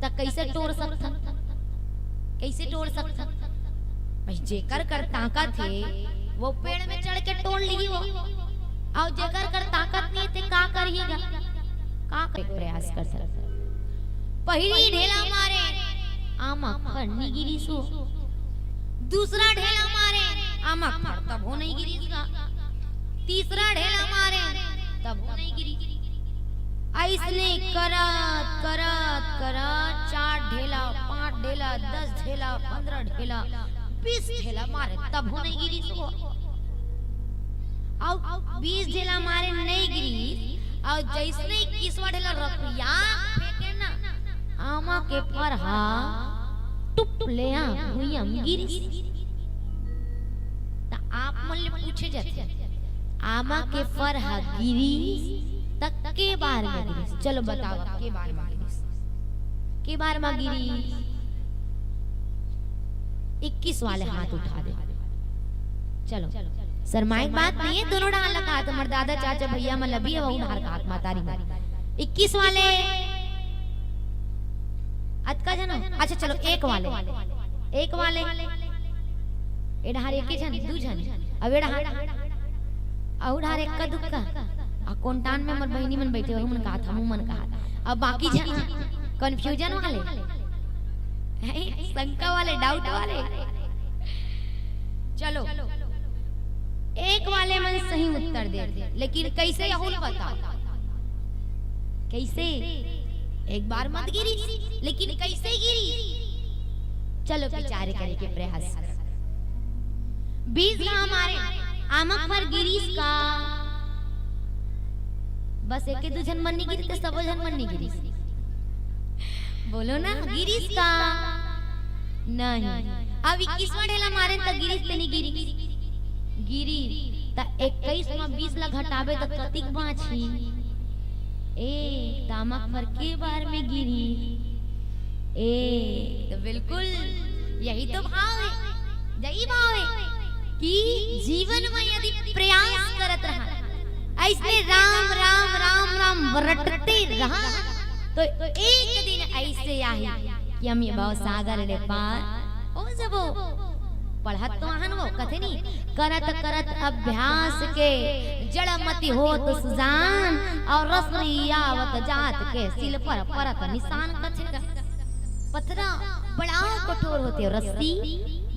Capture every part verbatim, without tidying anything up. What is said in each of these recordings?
त कइसे टोर सकथन? कइसे टोर सकथन? भाई, जेकर कर ताकत हे, वो पेड़ में चढ़ के टोर लिही वो। अउ जेकर कर ताकत नइ हे, ते का करही गा? का करे के प्रयास कर सकथन? पहिली ढेला मारे, आमा फर नइ गिरिस वो। दूसरा ढेला मारे, आमा फर तभो नइ गिरिस गा। तीसरा ढेला मारे, तभो नइ गिरिस। अइसने करत, करत, करत चार ढेला, पांच ढेला, दस ढेला, पंद्रह ढेला, बीस ढेला मारे, तभो नइ गिरिस वो। अउ बीस ढेला मारे, नइ गिरिस। अउ जइसने इक्कीसवाँ ढेला रपिया फेंके ना, आमा के फर हा टुप ले आ भुइयां म गिरिस। त आप मन ले पूछे जाथे, आमा के फर हा गिरिस त के बार म गिरिस? चलो बताओ, के बार म गिरिस? के बार म गिरिस? इक्कीस वाले हाथ उठा दे। चलो, शर्माए के बात नइ हे, दूनों डाहर ल कहात, हमर दादा, चाचा, भइया मन ल भी, अउ डाहर कहात, महतारी मन। इक्कीस वाले, अतका झन हो? अच्छा, चलो, एक वाले, एक वाले, ए डाहर एके झन, दू झन, अब ए डाहर, अउ डाहर एक्का दुक्का, आ कोंटान में हमर बहिनी मन बइठे, वहू मन कहात, हमू मन कहात, अब बाकी झन confusion वाले, हैं? शंका वाले, doubt वाले। चलो, एक वाले मन सही उत्तर देथे, लेकिन कइसे, यहू ल बताओ, कइसे? एक बार म त गिरिस, लेकिन कइसे गिरिस? चलो, विचार करे के प्रयास करो। बीस घांव मारे, आमा के फर गिरिस का? बस एके दू झन मन नइ गिरिस, त सबो झन मन नइ गिरिस। बोलो ना, गिरिस का? नहीं। अब इक्कीसवाँ ढेला मारे त गिरिस ते नइ गिरिस? गिरिस। त इक्कीस म बीस ला घटाबे त कतिक बाँचही? ए, त आमा के फर के बार म गिरिस? ए, त बिल्कुल यही तो भाव हे, यही भाव हे कि जीवन म यदि प्रयास करत रहा, अइसने राम, राम, राम, राम रटते रहा, तो एक दिन अइसे आही कि हम ये भवसागर ले पार हो जबो। पढ़त तो आहन वो, कथे नी, करत करत अभ्यास के, जड़ मति होत सुजान, अउ रस नहीं आवत जात के, सिल पर परत निसान, कथे का। पथरा बड़ा कठोर होथे, रस्सी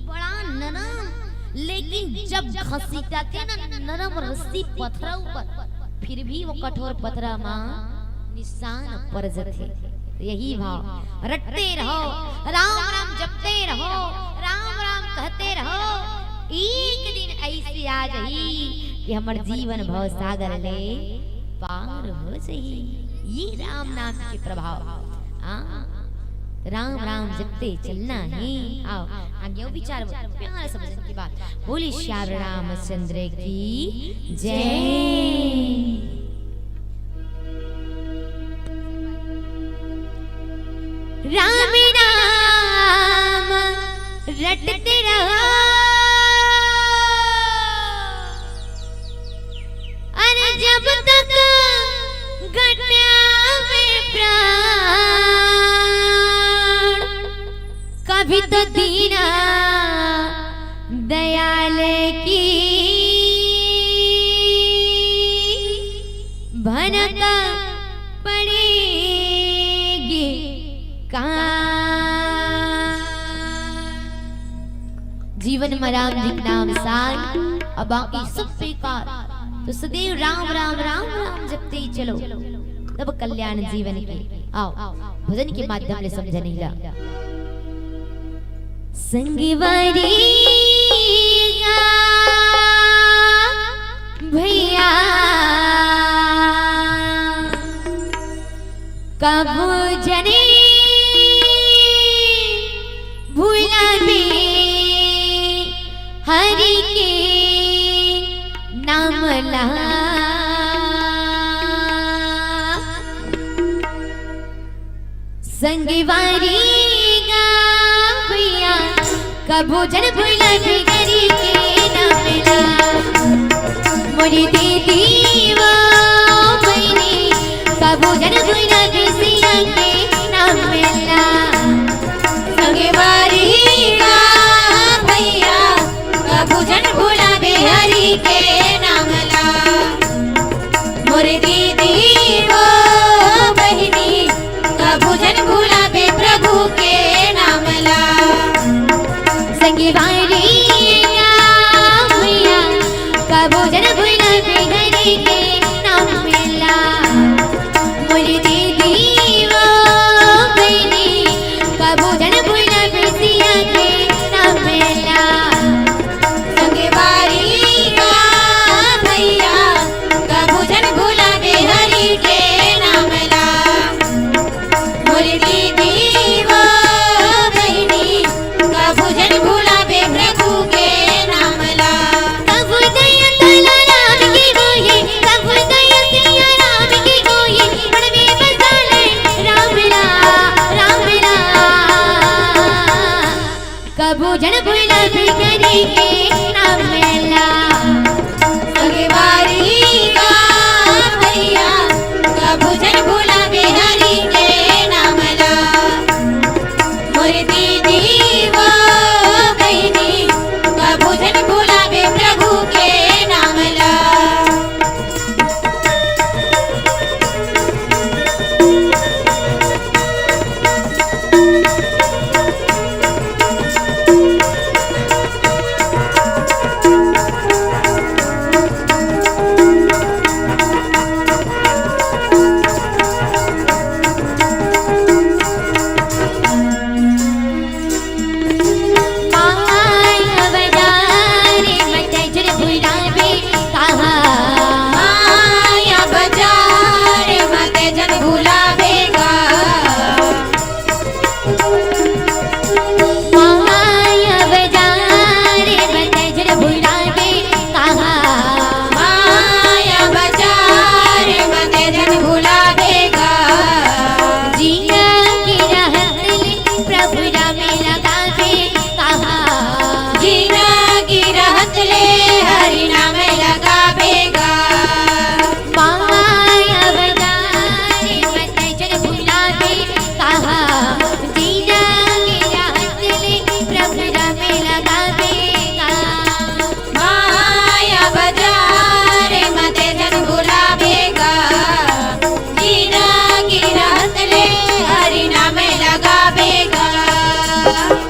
बड़ा नरम, लेकिन जब घसीटथे ना नरम रस्सी पथरा ऊपर, फिर भी वो कठोर पथरा म निसान पर जथे। त यही भाव, रटते रहो, राम राम जपते रहो, राम राम कहते रहो। एक दिन अइसे आ जाही कि हमर जीवन भवसागर ले पार हो जाही। ये राम नाम के प्रभाव। हाँ, राम राम जपते चलना हे। आओ, आगे अउ विचार, प्यारा सा भजन के बाद। बोले श्याम रामचंद्र की जय। राम नाम रटते रहो, अरे जब तक घटा में प्राण, कभी तो दीना दयाल की भनक पड़ेगी कहाँ। जीवन म राम जी के नाम सार, अउ बाकी सब बेकार। तो सदैव राम, राम, राम, राम जपते ही चलो, तब कल्याण जीवन के। आओ, भजन के माध्यम ले समझन ला। संगवारी गा भइया, कभू जने भुलाबे हरि के नाम ला। संगवारी गा भइया, कभू जने भुलाबे हरि के नाम ला। मोरी दीदी वो बहिनी, कभू जने भुलाबे सिया के मेला। संगवारी गा भैया, कभू झन भुलाबे हरि के नाम ला। मोर दीदी वो बहिनी, कभू झन भुलाबे प्रभु के नाम ला। संगवारी गा भैया, कभू झन भुलाबे हरि के नाम ला। मोर दीदी वो बहिनी, कभू झन भुलाबे सिया के नाम ला। संगवारी गा भैया, कभू झन भुलाबे हरि के नाम ला। मोर दीदी वो बहिनी, कभू झन भुलाबे प्रभु के नाम ला। कभू दया तोला राम के होए, कभू दया सिया राम के होए, मन में बसा ले राम ला, राम ला। कभू झन भुलाबे हरि के नाम ला। संगवारी गा भैया, कभू झन भुलाबे हरि के नाम ला। मोर दीदी वो बहिनी, कभू झन भुलाबे प्रभु के नाम ला। माया बजार मते झन भुलाबे कहा। माया बजार मते झन भुलाबे गा। माया बजार मते झन भुलाबे कहा। माया बजार मते झन भुलाबे गा। जिनगी रहत ले प्रभु नाम लगाबे कहा। जिनगी रहत ले हरि नाम लगाबे गा। माया बजार मते झन भुलाबे कहा। जिनगी रहत ले प्रभु नाम लगाबे गा। माया बजार मते झन भुलाबे गा। जिनगी रहत ले हरि नाम लगाबे गा।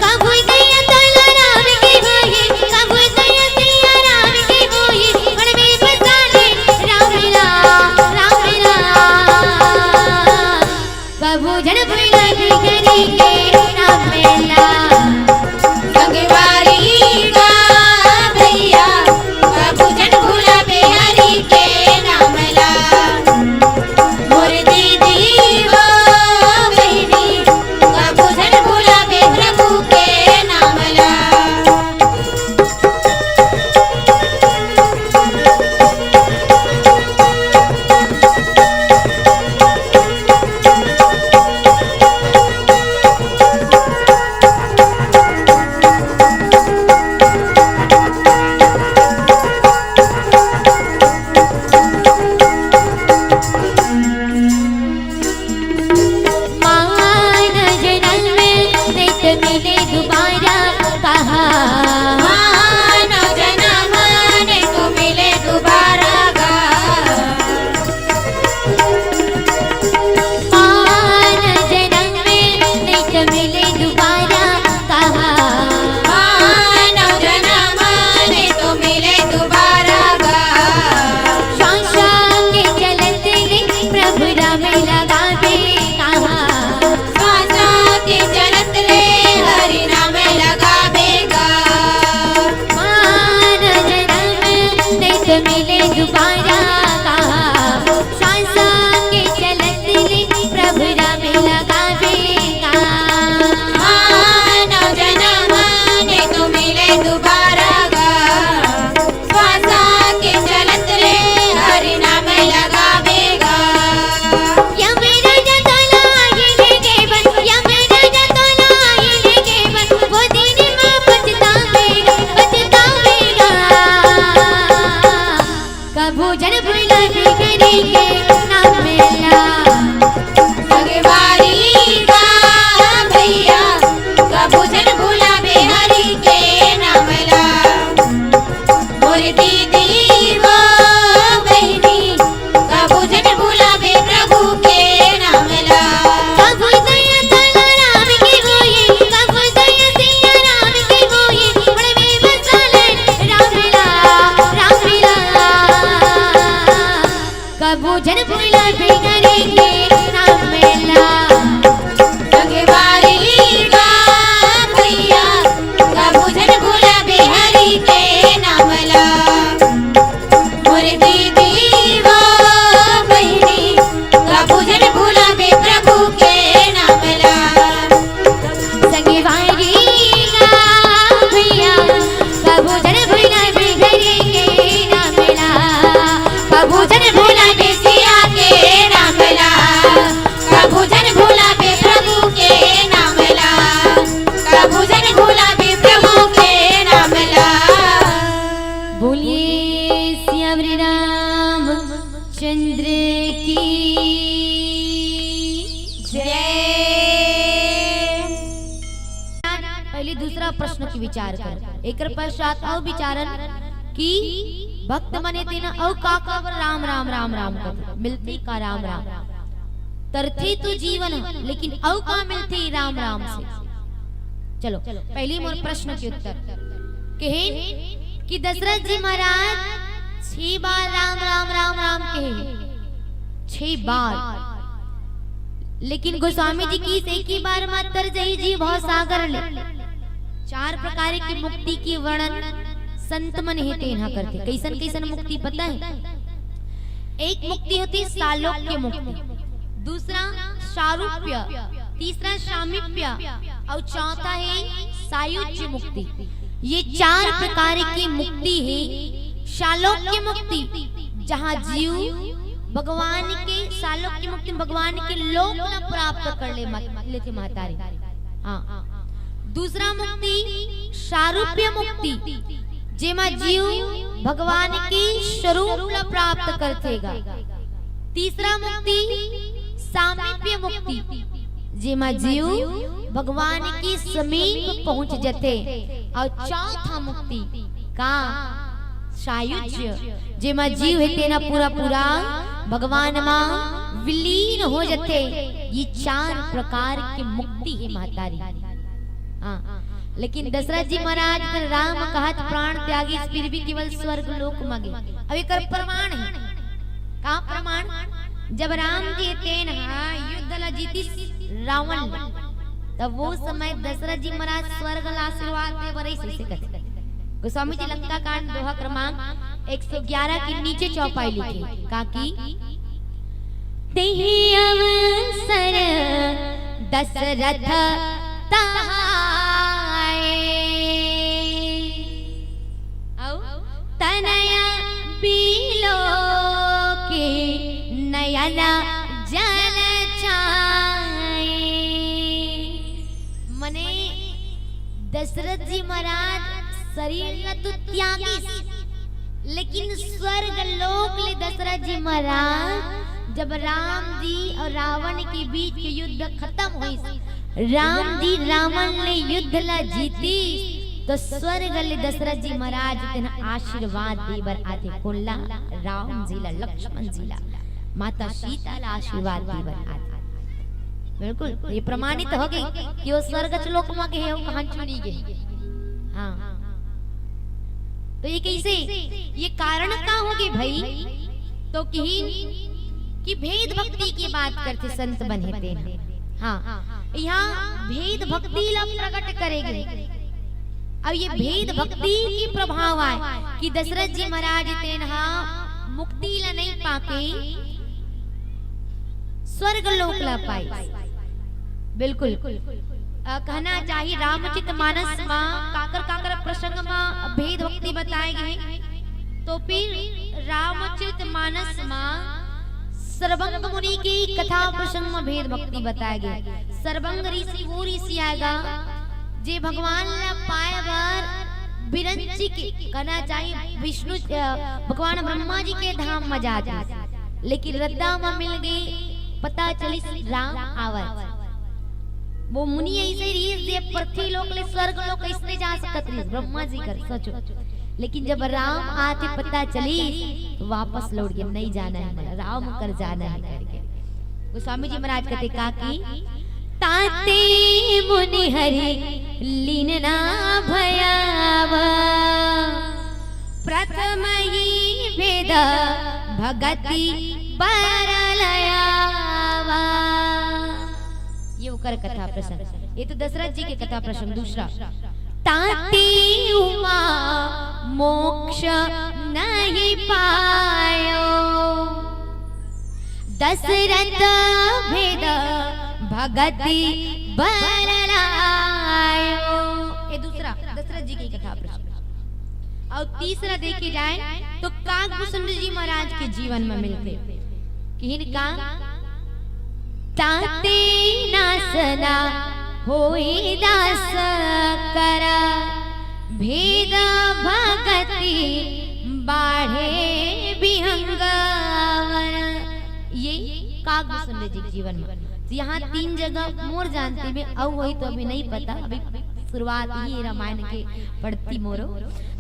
कभू दया तोला राम के होए, कभू दया सिया राम के होए, मन में बसा ले राम ला, राम ला। कभू झन भुलाबे हरि के नाम ला। संगवारी गा भैया, कभू झन भुलाबे हरि के नाम ला। मोर दीदी वो बहिनी, कभू झन भुलाबे प्रभु के नाम ला। दूसरा प्रश्न के विचार करो। एकर पश्चात अउ विचारन कि भक्त मन हे तेन अउ का का बर राम राम राम राम कथे, मिलथे का राम राम? तरथे तो जीवन ह, लेकिन अउ का मिलथे राम राम से? चलो, पहली मोर प्रश्न के उत्तर। कहेन कि दशरथ जी महाराज छह बार राम राम राम राम कहे, छह बार। लेकिन गोस्वामी जी कहिस एक ही बार म तर जही जीव भव सागर ले। चार प्रकार के मुक्ति के वर्णन संत मन हे तेन ह करथे। कइसन कइसन मुक्ति पता हे? एक मुक्ति होथे सालोक्य मुक्ति, दूसरा सारूप्य, तीसरा सामीप्य अउ चौथा हे सायुज्य मुक्ति। ये चार प्रकार के मुक्ति हे। सालोक्य मुक्ति, जहाँ जीव भगवान के, सालोक्य मुक्ति म भगवान के लोक ला प्राप्त कर ले, लेथे महतारी। हाँ। दूसरा मुक्ति सारूप्य मुक्ति, जेमा जीव भगवान के स्वरूप ला प्राप्त करथे गा। तीसरा मुक्ति सामीप्य मुक्ति, जेमा जीव भगवान के समीप पहुंच जथे। अउ चौथा मुक्ति का सायुज्य, जेमा जीव हे तेन ह पूरा पूरा भगवान म विलीन हो जथे। ये चार प्रकार के मुक्ति हे महतारी। हाँ, लेकिन दशरथ जी महाराज कर राम कहत प्राण त्यागिस, फिर भी केवल स्वर्ग लोक म गे। अब एकर प्रमाण हे। का प्रमाण? जब राम जी तेन ह युद्ध ला जीतिस रावण ले, तब वो समय दशरथ जी महाराज स्वर्ग ला आशीर्वाद दे बर अइसे कथे। गोस्वामी जी लंका कांड दोहा क्रमांक एक सौ ग्यारह के नीचे चौपाई लिखे, का कि तेहि अवसर दशरथ तहाए। अउ तनय बिलोके नयन जल छाए। मने दशरथ जी महाराज शरीर ला तो त्यागिस, लेकिन स्वर्ग लोक ले दशरथ जी महाराज, जब राम जी अउ रावण के बीच के युद्ध खत्म होइस, राम जी रावण ले युद्ध ला जीतिस, तो स्वर्ग ले दशरथ जी महाराज तेन आशीर्वाद दे बर आथे। कोन ला? राम जी ला, लक्ष्मण जी ला, माता सीता ला आशीर्वाद दे बर आथे। बिल्कुल, ये प्रमाणित हो गे कि वो स्वर्ग लोक म गे हे, वो कहाँ चुनी गे। हाँ, तो ये कइसे, ये कारण का हो गे भाई? तो कहिन कि भेद भक्ति के बात करथे संत मन हे तेन। हाँ, यहाँ भेद भक्ति ला प्रकट करे गे। अब ये भेद भक्ति के प्रभाव आय कि दशरथ जी महाराज तेन ह मुक्ति ला नहीं पाके स्वर्ग लोक ला पाइस। बिल्कुल। अ, कहना चाही रामचरित मानस म काकर काकर प्रसंग म भेद भक्ति बताए गे। तो फिर रामचरित मानस म सरबंग मुनि के कथा प्रसंग म भेद भक्ति बताए गे। सरबंग ऋषि वो ऋषि आय गा, जे भगवान ला पाए बर बिरंची के, कहना चाही विष्णु, अ, भगवान ब्रह्मा जी के धाम म जात रहिस, लेकिन रद्दा म मिल गे, पता चलिस राम आवत। वो मुनि अइसे रहिस जे पृथ्वी लोक ले स्वर्ग लोक कइसने जा सकत रहिस, ब्रह्मा जी कर सोचो। लेकिन जब राम आथे पता चलिस तो वापस लौट गे, नहीं जाना है मोला, राम कर जाना है करके। गोस्वामी जी महाराज कथे का कि ताते मुनि हरि लीन ना भयावा, प्रथम ही भेद भगति बर लयावा। ये ओकर कथा प्रसंग, ये तो दशरथ जी के कथा प्रसंग। दूसरा, ताते उमा मोक्ष नहीं पायो, दशरथ भेद भगति बर लायो। ये दूसरा दशरथ जी की कथा प्रसंग। अउ तीसरा देखे जाए तो काकभूषण जी महाराज के जीवन म मिलथे। किहिन का, ताते नासना होई दास करा, भेद भगति बाढ़े बिहंगवर। ये काकभूषण जी के जीवन म। तो यहाँ तीन जगह मोर जानती में, अउ वही तो अभी नहीं पता, अभी शुरुआत ही रामायण के पढ़ती मोरो।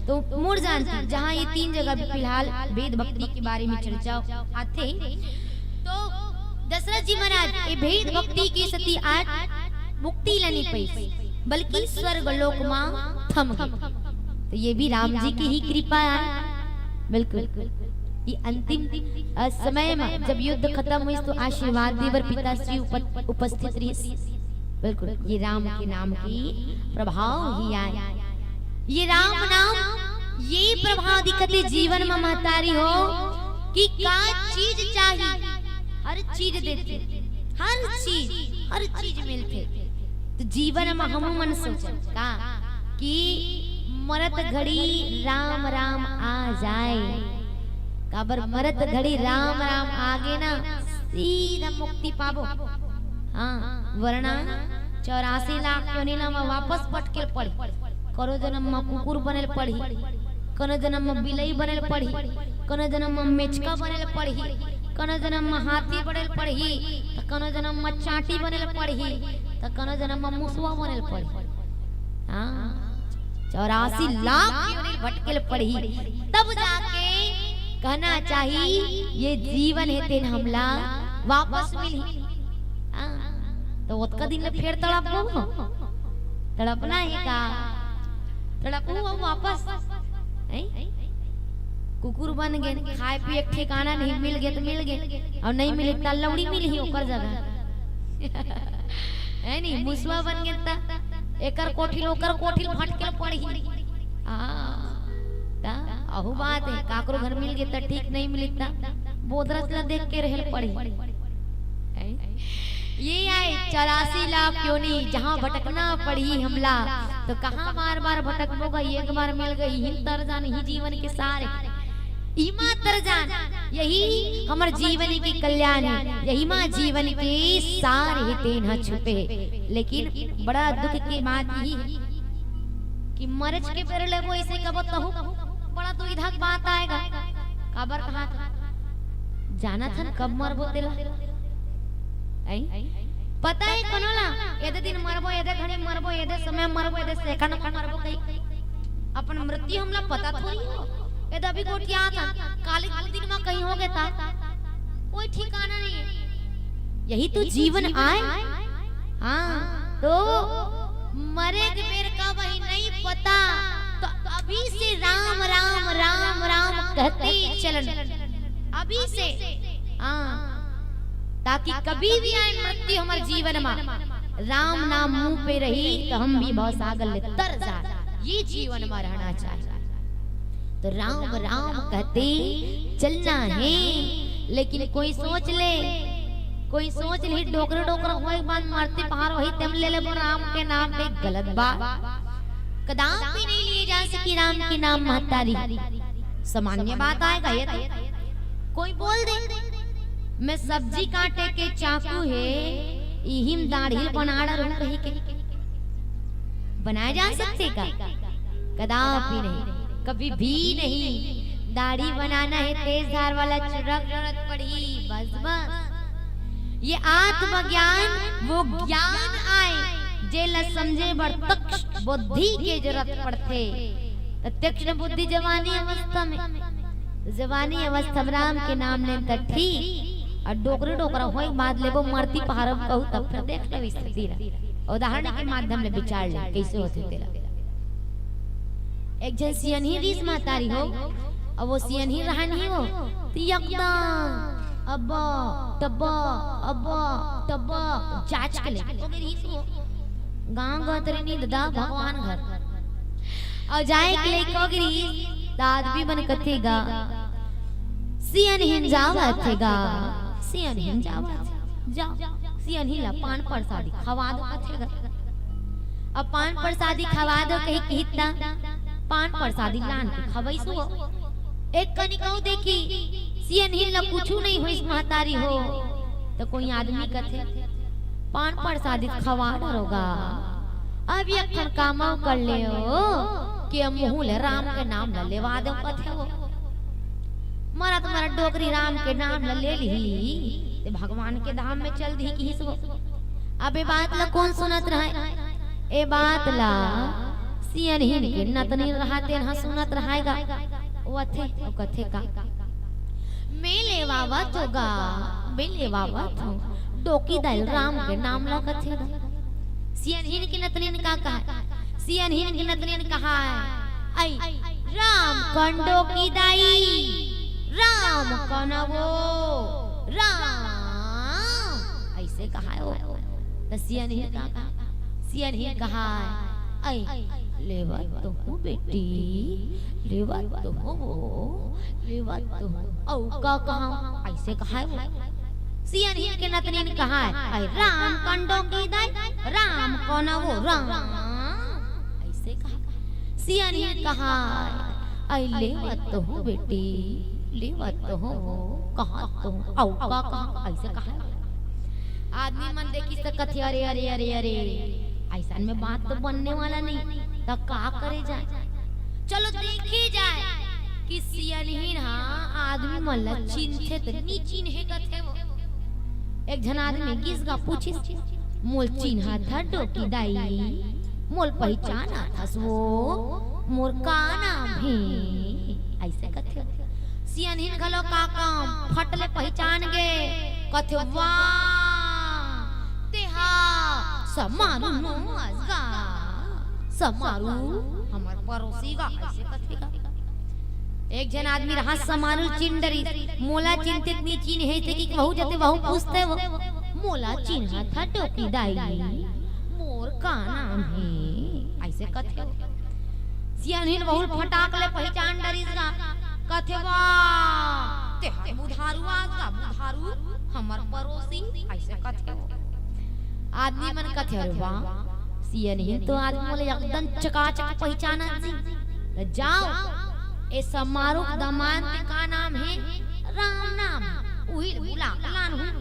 तो मोर जानती, जहाँ ये तीन जगह भी फिलहाल वेद भक्ति के बारे में चर्चा आथे, तो दशरथ जी महाराज ये भेद भक्ति के सेती आज मुक्ति ला नइ पाइस, बल्कि स्वर्ग लोक मा थम गे। तो ये भी राम जी की ही कृपा है। बिल्कुल, ये अंतिम, अ, समय में जब युद्ध खत्म होइस, तो आशीर्वाद दे बर पिताश्री उप-, उपस्थित रहिस। बिल्कुल, ये राम के नाम की प्रभाव ही आय। ये राम नाम, ये प्रभाव दिखथे जीवन में महतारी हो, कि का चीज चाही, हर चीज देथे, हर चीज, हर चीज मिलथे। तो जीवन में हमू मन सोचन का कि मरत घड़ी राम राम आ जाए, काबर मरत घड़ी राम राम आगे ना, सीधा मुक्ति पाबो। हाँ, वरना चौरासी लाख योनि ला मैं वापस भटकेल पड़ही। कोनो जनम म कुकुर बनेल पड़ही, कोनो जनम म बिलई बनेल पड़ही, कोनो जनम म मेचका बनेल पड़ही, कोनो जनम म हाथी बनेल पड़ही, त कोनो जनम म चांटी बनेल पड़ही, त कोनो जनम म मुसवा बनेल पड़ही। हाँ, चौरासी लाख योनि भटकेल पड़ही, तब जाके कहना चाही, ये जीवन हे तेन हमला वापस मिलही। हाँ, तो ओतका दिन ले फेर तड़पबो, तड़पना हे का? तड़पहू अउ वापस, हैं? कुकुर बन गे, खाए पिए के ठिकाना नहीं, मिल गे त मिल गे, अउ नहीं मिले त लौड़ी मिलही ओकर जगह। है नहीं, मुसवा बन गे त एकर कोठिल ओकर कोठिल भटकेल पड़ही। हाँ, त अहू बात हे, काकरो घर मिल गे त ठीक, नहीं मिली त बोदरस ला देख के रहेल पड़ही। हैं? ये आय चौरासी लाख योनि, जहाँ भटकना पड़ही हमला, तो कहाँ बार बार भटकबो गा, एक बार मिल गे, इही तर जान, इही जीवन के सार हे। इही मा तर जान, यही हमर जीवन के कल्याण हे, यही मा जीवन के सार हे, तेन ह छुपे हे। लेकिन बड़ा दुख के बात इही हे कि मरेच के बेर लेबो, अइसे कबो तहू बड़ा दुविधा के बात आय गा। काबर कहा था, जानत हन कब मरबो तेला? ऐ? पता हे कोनो ला? एदे दिन मरबो, एदे घड़ी मरबो, एदे समय मरबो, एदे सेकंड म मरबो कही। अपन मृत्यु हमला पता थोड़ी हो। एदे अभी गोठियात हन, काली दू दिन म कहीं हो गे त कोई ठिकाना नहीं हे। यही तो जीवन आय। हाँ, तो मरे के बेर कब ही नहीं पता, तो अभी से राम, राम, राम, राम कहते चलन, अभी से। हाँ, ताकि कभी भी आय मृत्यु हमर जीवन मा, राम नाम मुंह पे रही, तो हम भी भवसागर ले तर जा। ये जीवन मा रहना चाहिए। तो राम, राम कहते चलना हे, लेकिन कोई सोच ले, कोई सोच ले, डोकरा, डोकरा होय के बाद मरती पहाड़ वही तेम ले लेबो राम के नाम के, गलत बात। कदापि नहीं लिए जा सकी राम के नाम महतारी। सामान्य बात आय गा ये तो। कोई बोल दे, मैं सब्जी काटे के चाकू हे, इही म दाढ़ी बना डारूं कही के। बनाए जा सकथे का? कदापि नहीं, कभी भी नहीं। दाढ़ी बनाना हे, तेज धार वाला चुरक जरूरत पड़ही, बस, बस। ये आत्मज्ञान वो ज्ञान आय, जेला समझे बर तीक्ष्ण बुद्धि के जरूरत पड़थे। त तीक्ष्ण बुद्धि जवानी अवस्था में, जवानी अवस्था में राम के नाम लेन त ठीक, अउ डोकरे डोकरा होय के बाद लेबो मरती पहाड़ म कहू, तब फेर देख लेबो स्थिति ला। उदाहरण के माध्यम ले विचार ले, कइसे होथे तेला। एक झन सियनही रिहिस महतारी हो, अउ वो सियनही रहन ही हो, त एकदम अब्बा, तब्बा, अब्बा, तब्बा, जांच के ले। गांव गत रहिनी ददा भगवान घर। अउ जाए के लइक हो गे रिहिस, त आदमी मन कथे गा, सियनहिन जावत हे गा, सियनहिन जावत हे। जा, सियनहिन ला पान परसादी खवा दो कथे गा। अब पान परसादी खवा दो कही किहिस त, पान परसादी लान के खवइस हो। एक कनिक अउ देखी, सियनहिन ला कुछु नहीं होइस महतारी हो, त कोई आदमी कथे, पान परसादी खवा डरो गा। अब एक ठन काम अउ कर लेव कि अब मुहूं ले राम के नाम ला लेवा देव कथे हो। मरत मरत डोकरी राम के नाम ला ले लिही, त भगवान के धाम में चल दिही किहिस हो। अब ये बात ला कोन सुनत रहय? ए बात ला सियनहिन के नतनीन रहा तेन ह सुनत रहाय गा। ओ अथे, ओ कथे का, मैं लेवावत हो गा, मैं लेवावत हो, डोकी दाई ल राम के नाम ला कथे गा। सियनहिन के नतनीन का कहा? सियनहिन के नतनीन कहा, "ऐ राम कन डोकी दाई, राम कन वो, राम।" अइसे कहा ओ। त सियनहिन का कहा? सियनहिन कहा, "ऐ, लेवत तो हूँ बेटी, लेवत तो हूँ वो, लेवत तो हूँ।" अउ का कहा? अइसे कहा ओ। सियनहिन के नतनीन कहा, "ऐ राम कन डोकी दाई, राम कन वो, राम।" अइसे कहा। सियनहिन कहा, "ऐ लेवत तो हूँ बेटी, लेवत तो हूँ, कहत तो हूँ, अउ का कहा?" अइसे कहा। आदमी मन देखिस त कथे, "अरे, अरे, अरे, अरे, अइसन में बात तो बनने वाला नहीं, त का करे जाए? चलो देखे जाए कि सियनहिन ह आदमी मन ल चिन्हथे त नी चिन्हे," कथे ओ। एक झन आदमी गिस गा पूछिस, "मोल चिन्हत हस डोकी दाई, मोल पहिचानत हस वो, मोर का नाम हे?" अइसे कथे। सियनहिन घलो का काम, फट ले पहिचान गे, कथे, "वाह, तेहा समारू नो अस गा, समारू हमर परोसी गा," अइसे कथे गा। एक झन आदमी रहा समारू ल चिन्ह डरिस, "मोला चिन्हथे त नी चिन्हे," अइसे कि वहू जथे वहू पूछथे ओ, "मोला चिन्हत हस डोकी दाई, मोर का नाम हे?" अइसे कथे ओ। सियनहिन वहू ल फटाक ले पहिचान डरिस गा, कथे, "वाह, तेहा बुधारू अस गा, बुधारू हमर परोसी," अइसे कथे ओ। आदमी मन कथे, "अरे वाह, सियनहिन तो आदमी मोला एकदम चकाचक पहिचानत हे। त जाओ, ए समारू के दमांद के का नाम हे?" "राम नाम हे।" "उही ल बुला के लानहूँ,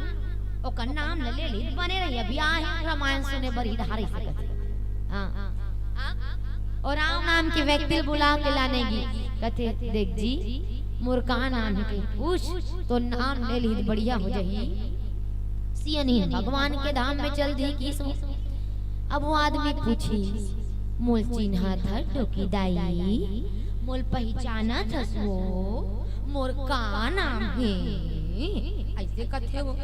ओकर नाम ल ले लिही त बने रही, अभी आहे रमायन सुने बर ही डहार," अइसे कथे। हाँ। अउ राम नाम के व्यक्ति ल बुला के लाने गिस, कथे, "देख जी, मोर का नाम हे?" कहिके पूछ, "तोर नाम ले लिही त बढ़िया हो जाही, सियनहिन भगवान के धाम में चल दिही," कहिस ओ। अब ओ आदमी पूछिस, "मोल चिन्हत हस डोकी दाई, मोल पहिचानत हस वो, मोर का नाम हे?" अइसे कथे ओ।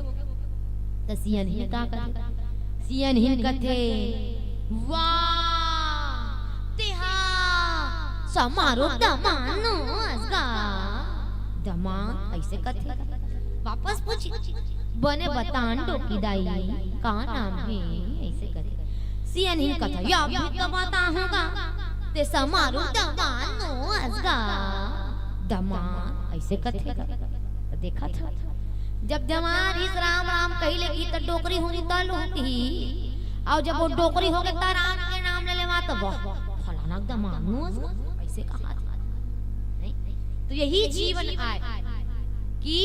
त सियनहिन का कथे? सियनहिन कथे, "वाह, तेहा समारू के दमांद नो अस गा।" दमांद अइसे कथे। वापस पूछिस, "बने बता न डोकी दाई, का नाम हे?" अइसे कथे। सियनहिन कथे, "या भी तो बताहूँ गा, ते समारू के दमांद नो अस गा।" दमांद अइसे कथे गा। देखत हव, जब दमांद रिहिस राम राम कहि ले कि त डोकरी होही त लोहटी, अउ जब ओ डोकरी होगे त राम के नाम ले लेवा त वाह, फलाना के दमांद नो अस गा, अइसे कहा। नहीं? तो यही जीवन आय कि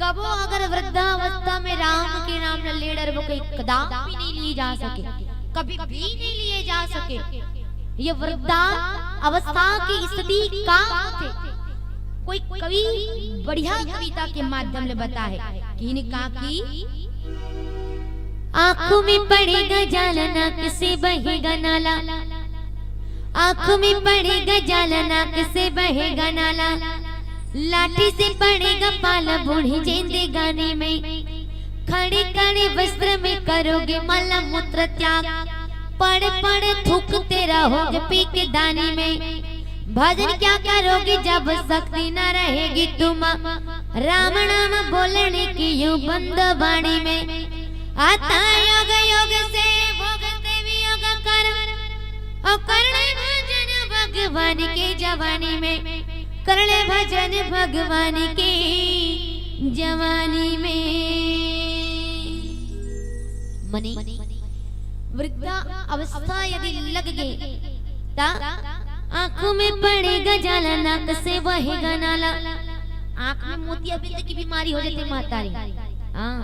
कबो अगर वृद्धावस्था में राम के नाम ल ले डरबो, कहीं कदापि नहीं लिए जा सके, कभी भी नहीं लिए जा सके। ये वृद्धा अवस्था की स्थिति का होथे? कोई कवि बढ़िया कविता के माध्यम ले बताहे कि इनका की आँखों में पड़ेगा जाला, नाक से बहेगा नाला। आँखों में पड़ेगा जाला, नाक से बहेगा नाला। लाठी से पड़ेगा पाला, बूढ़ी जिंदगानी में। खड़े खड़े वस्त्र में करोगे मल मूत्र त्याग। पड़ पड़ थूकते रहोगे पी के दानी में। भजन क्या करोगे जब शक्ति न रहेगी तुम। राम नाम बोलने की यूं बंद वाणी में। आता योग योग से भोगते वियोग कर। और कर ले भजन भगवान के जवानी में। कर ले भजन भगवान के जवानी में। मने वृद्धा अवस्था यदि लग गे, त आँखों में पड़ेगा जाला, नाक से बहेगा नाला। आँख में मोतियाबिंद की बीमारी हो जाथे महतारी। हाँ,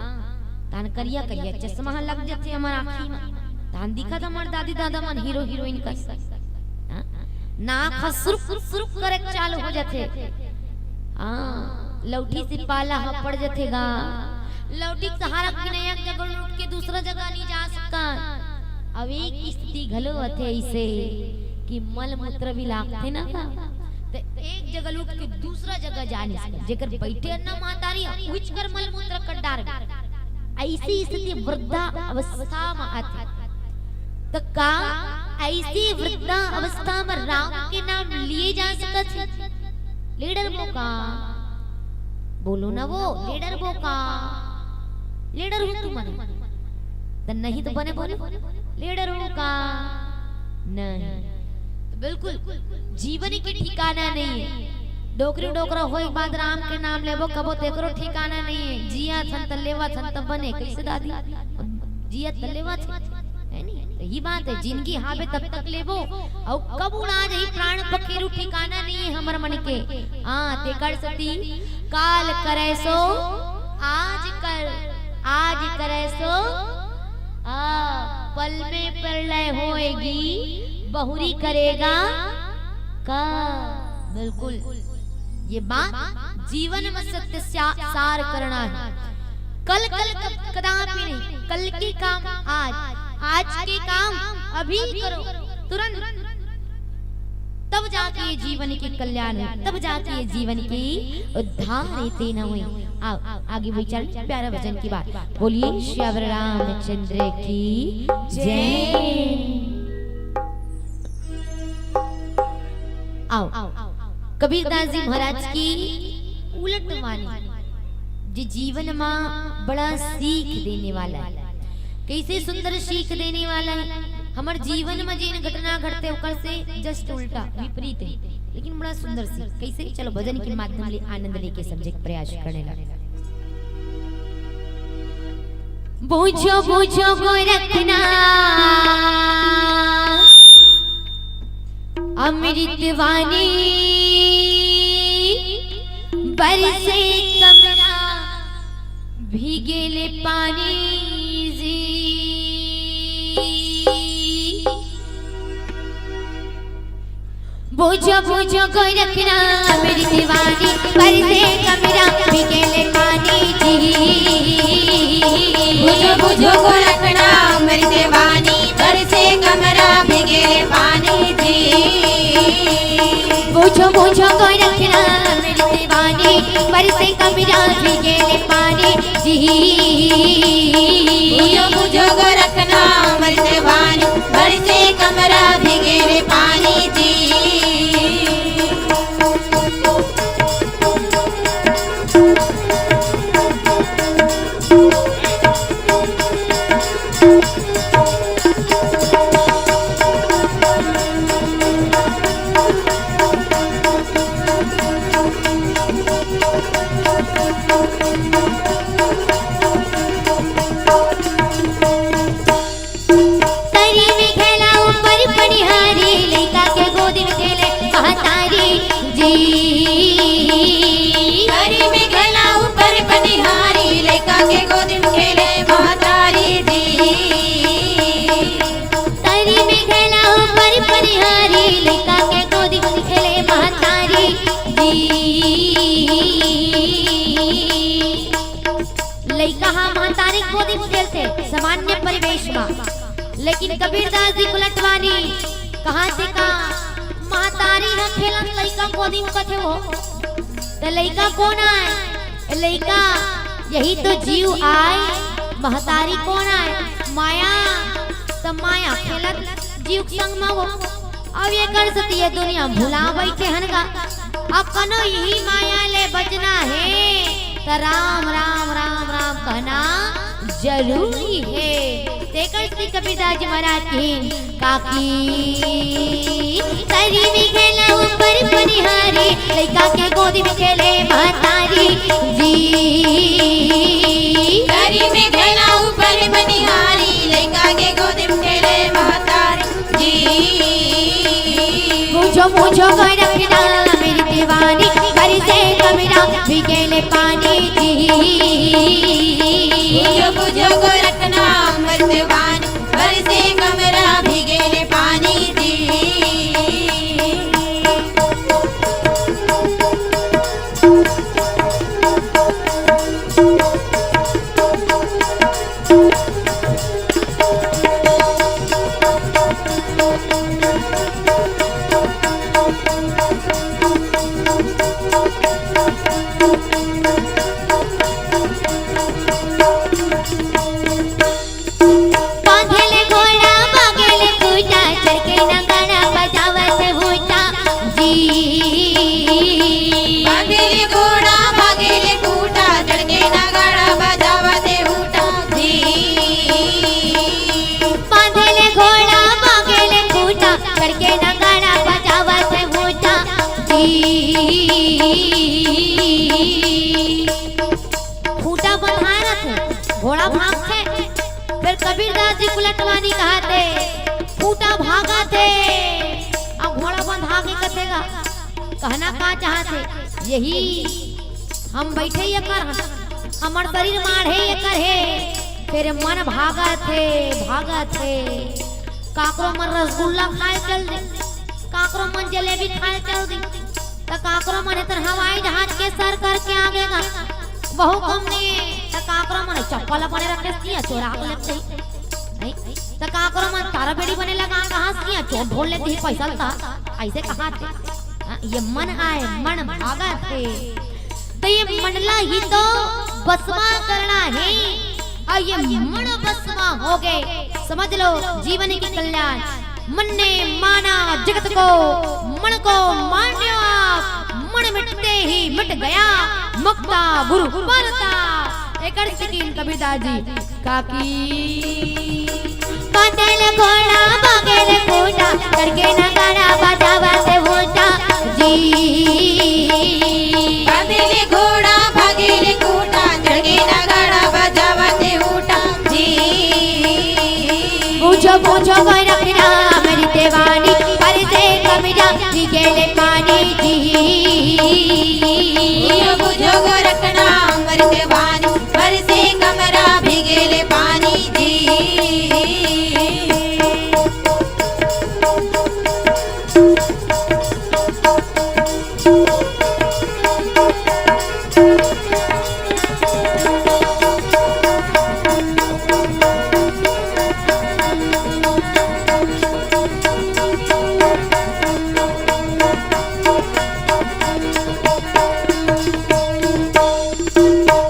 तान करिया करिया चश्मा ह लग जाथे हमर आँखी में। तान दिखत हमर दादी दादा मन हीरो हीरोइन कस। हाँ, नाक ह सुरुक सुरुक करे चालू हो जाथे। हाँ, लौठी से पाला ह पड़ जाथे गा। लौठी के सहारा बिना एक जगह उठ के दूसरा जगह नहीं जा सकत। अब एक स्थिति घलो आथे अइसे कि मल मूत्र भी लागथे ना का, त एक जगह ले उठ के दूसरा जगह जा नइ सकय। जेकर बइठे अन्ना महतारी, उहिच कर मल मूत्र कर डारबे। अइसी स्थिति वृद्धा अवस्था म आथे। त का अइसी वृद्धा अवस्था म राम के नाम लिए जा सकत हे? ले डरबो का? बोलो ना वो, ले डरबो का? ले डरहू तुमन। त नहीं तो बने बोलो, ले डरहू का? नहीं। तो बिल्कुल जीवन के ठिकाना नहीं है। डोकरी डोकरा होए के बाद राम के नाम लेबो कबो, तेकरो ठिकाना नहीं है। जियत हन त लेवत हन त बने, कइसे दादी? जियत त लेवत हन, है नी? त यही बात है, जिनगी हावे तब तक लेबो, अउ कब उड़ा जाही प्राण पखेरू ठिकाना नहीं है हमर मन के। हाँ, तेकर सेती काल करे सो आज कर, आज करे सो, आ, पल में प्रलय होएगी, बहुरी करेगा का? बिल्कुल, ये बात जीवन में सत्य सा-, सार करना है। कल, कल क-, कदापि नहीं, कल के काम आज, आज के काम अभी करो, तुरंत। तब जाके ये जीवन के कल्याण होय, तब जाके ये जीवन के उद्धार हे, तेन होय। आओ, आगे विचार, प्यारा भजन के बाद। बोलिए सियावर रामचंद्र की जय। आओ, कबीरदास जी महाराज की उलट वाणी, जे जीवन मा बड़ा सीख देने वाला है। कइसे सुंदर सीख देने वाला है। हमर जीवन मा जेन घटना घटथे, ओकर से just उल्टा, विपरीत है, लेकिन बड़ा सुंदर सीख। कइसे? चलो, भजन के माध्यम ले आनंद लेके समझे के प्रयास करने लगे। बूझो, बूझो गोरखनाथ, अमृतवाणी बरसे कमरा, भीगे ले पानी जी। बूझो, बूझो गोरखनाथ, अमृतवाणी बरसे कमरा, भीगे ले पानी जी। बूझो, बूझो गोरखनाथ, अमृतवाणी बरसे कमरा, भीगे ले पानी जी। बूझो, बूझो गोरखनाथ, अमृतवाणी बरसे कमरा, भीगे ले पानी जी। बूझो, बूझो गोरखनाथ, अमृतवाणी बरसे कमरा, भीगे ले पानी जी। तरी में खेला ऊपर पनिहारी, लइका के गोदी में खेले महतारी जी। तरी में खेला ऊपर पनिहारी, लइका के गोदी में खेले महतारी जी। तरी में खेला ऊपर पनिहारी, लइका के गोदी में खेले महतारी जी। लइका ह महतारी गोदी म खेलथे सामान्य परिवेश म, लेकिन कबीरदास जी के उलटवानी कहाथे का महतारी ह खेलत लइका गोदी म कथे वो। त लइका कोन आय? लइका यही तो जीव आय, महतारी कोन आय? माया। त माया खेलत जीव के संग म वो। अब एकर सेती ये दुनिया भुला बइठे हन गा। अब कनो इही माया ले बचना हे, त राम, राम, राम, राम कहना जरूरी हे। तेकर सेती कबीरदास जी महाराज कहिन, काकी तरी में खेला ऊपर पनिहारी, लइका के गोदी में खेले महतारी जी। तरी में खेला ऊपर पनिहारी, लइका के गोदी में खेले महतारी जी। बूझो, बूझो गोरखनाथ, अमृतवाणी बरसे कमरा, भीगे ले पानी जी। बूझो, बूझो गोरखनाथ, अमृतवाणी बरसे कमरा, भीगे ले पानी जी। कहना का चाहत हे? यही हम बइठे एकर हन, हमर शरीर माढ़े एकर हे, फेर मन भागत हे, भागत हे। काकरो मन रसगुल्ला खाए चल दे, काकरो मन जलेबी खाए चल दे, त काकरो मन एतर हवाई जहाज के सर करके आगे गा। बहू कम नहीं, त काकरो मन चप्पल अपने रखे सिया चोरा के लेते ही। नहीं, त काकरो मन तारा बेड़ी बने लगा कहाँ सिया चोर ढोल लेते ही पैसा ला, ऐसे कहा थे। हाँ, ये मन आए, मन भागत हे। त ये मन ला ही तो बसमा करना हे, अउ ये मन बसमा होगे, समझ लो जीवन की कल्याण। मन ने माना जगत को, मन को मान्यो आप, मन मिटते ही मिट गया, मुक्ता गुरु परता। एकर स्थिति कबीरदास जी काकी। कतेल घोड़ा बगेल कूटा, करके नगाड़ा बजावत ऊटा जी। कतेल घोड़ा बगेल कूटा, करके नगाड़ा बजावत ऊटा जी। पूछो पूछो गोरखनाथ अमृत वाणी, पर से कमरा निकले पानी जी। पूछो पूछो गोरखनाथ अमृत वाणी, बरसे कमरा भीगेले पानी जी।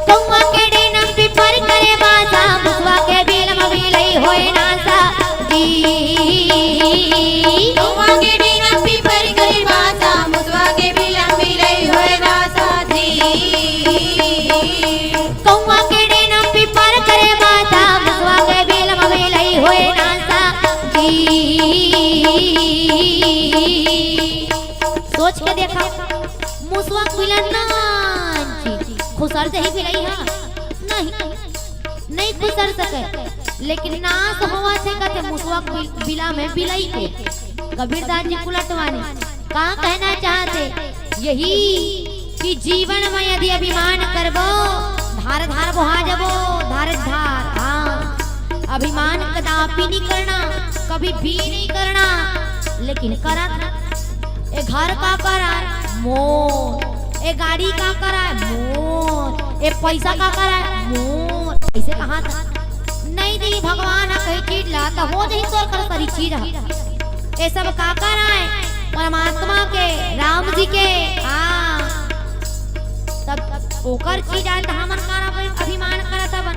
कौआ के डेना पीपर करे बासा, मुसवा के बिल म बिलई होए नासा जी। कौआ के डेना पीपर करे बासा, मुसवा के बिल म बिलई होए नासा जी। कौआ के डेना पीपर करे बासा, मुसवा के बिल म बिलई होए नासा जी। सोच के देखा, मुसवा के बिल नान जी, खुसर जही बिलई हा? नहीं, नहीं खुसर सके, लेकिन नास होवत हे कथे मुसवा के बिल-, बिला में बिलई के। कबीरदास जी कुलटवानी का कहना चाहते? यही कि जीवन में यदि अभिमान करबो, धार धार बोहा जबो, धार धार, हाँ। अभिमान कदापि नहीं करना, कभी भी नहीं करना, लेकिन करत हे। ए घर का कराए? मोर। ए गाड़ी का कराए? मोर। ए पैसा का कराए? मोर। ऐसे कहा था? नहीं दी भगवान ह कही चीज ला, त हो जही तोर कर सारी चीज ह। ए सब का कराए? परमात्मा के, राम जी के। हाँ। तब ओकर चीज आए त हमन का अभिमान करत हवन?